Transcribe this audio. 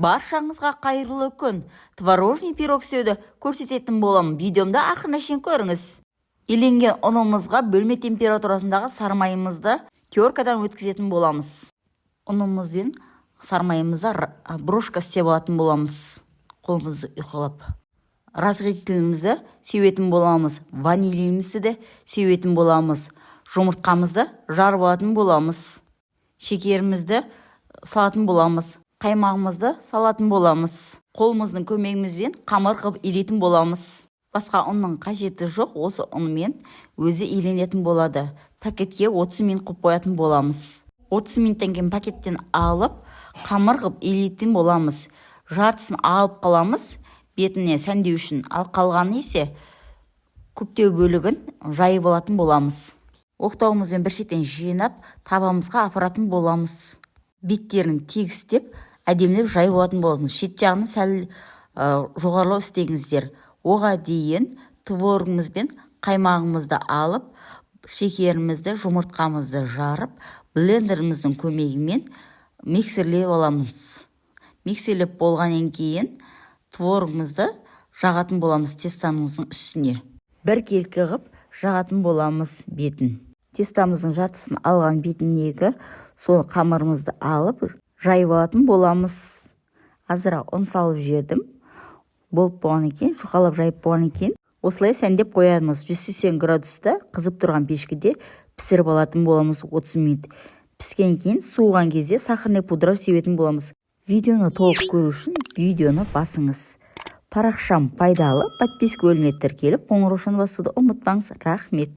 Баршаңызға қайырлы күн! Творожный пирог істеуді көрсететін боламын. Видеомды ақырына шейін көріңіз. Иленген ұнымызға бөлме температурасындағы сары майымызды теркадан өткізетін боламыз. Ұнымыз бен сары майымызды брошка істеп алатын боламыз, қолымызды уқалап. Разрыхлителімізді себетін боламыз, ванилинімізді де себетін боламыз, жұмыртқамызды жарып алатын боламыз, шекерімізді салатын боламыз, қаймағымызды салатын боламыз. Қолымыздың көмегімізбен қамыр қылып илейтін боламыз. Басқа ұнның қажеті жоқ, осы ұнмен өзі иленетін болады. Пакетке 30 минут қойып қоятын боламыз. 30 минуттан кейін пакеттен алып, қамыр қылып илейтін боламыз. Жартысын алып қаламыз бетіне сәндеу үшін, ал қалғанын есе көптеу бөлігін жайып алатын боламыз. Оқтауымызбен бір шеттен жинап, табамызға апаратын боламыз. Беттерін тегістеп, әдемілеп жайып алатын боламыз. Шет жағын сәл жоғарылау істеңіздер. Оға дейін творогымыз бен қаймағымызды алып, шекерімізді, жұмыртқамызды жарып, блендеріміздің көмегімен миксерлеп аламыз. Миксерлеп болғаннан кейін творогымызды жағатын боламыз. Тестамыздың үстіне біркелкі қылып жағатын боламыз бетін. Тестамыздың жартысын алған бетіндегі сол қамырымызды алып, жайып алатын боламыз. Азырақ ұн салып жібердім. Болып болғаннан кейін, жұқалап жайып болғаннан кейін, осылай сәндеп қоямыз. 180 градуста қызып тұрған пешкеде пісіріп алатын боламыз 30 минут. Піскеннен кейін, суыған кезде сахарный пудра себетін боламыз. Видеоны толық көру үшін видеоны басыңыз. Парақшам пайдалы, подписка бөліміне тіркеліп, қоңыраушаны басуды ұмытпаңыз. Рахмет!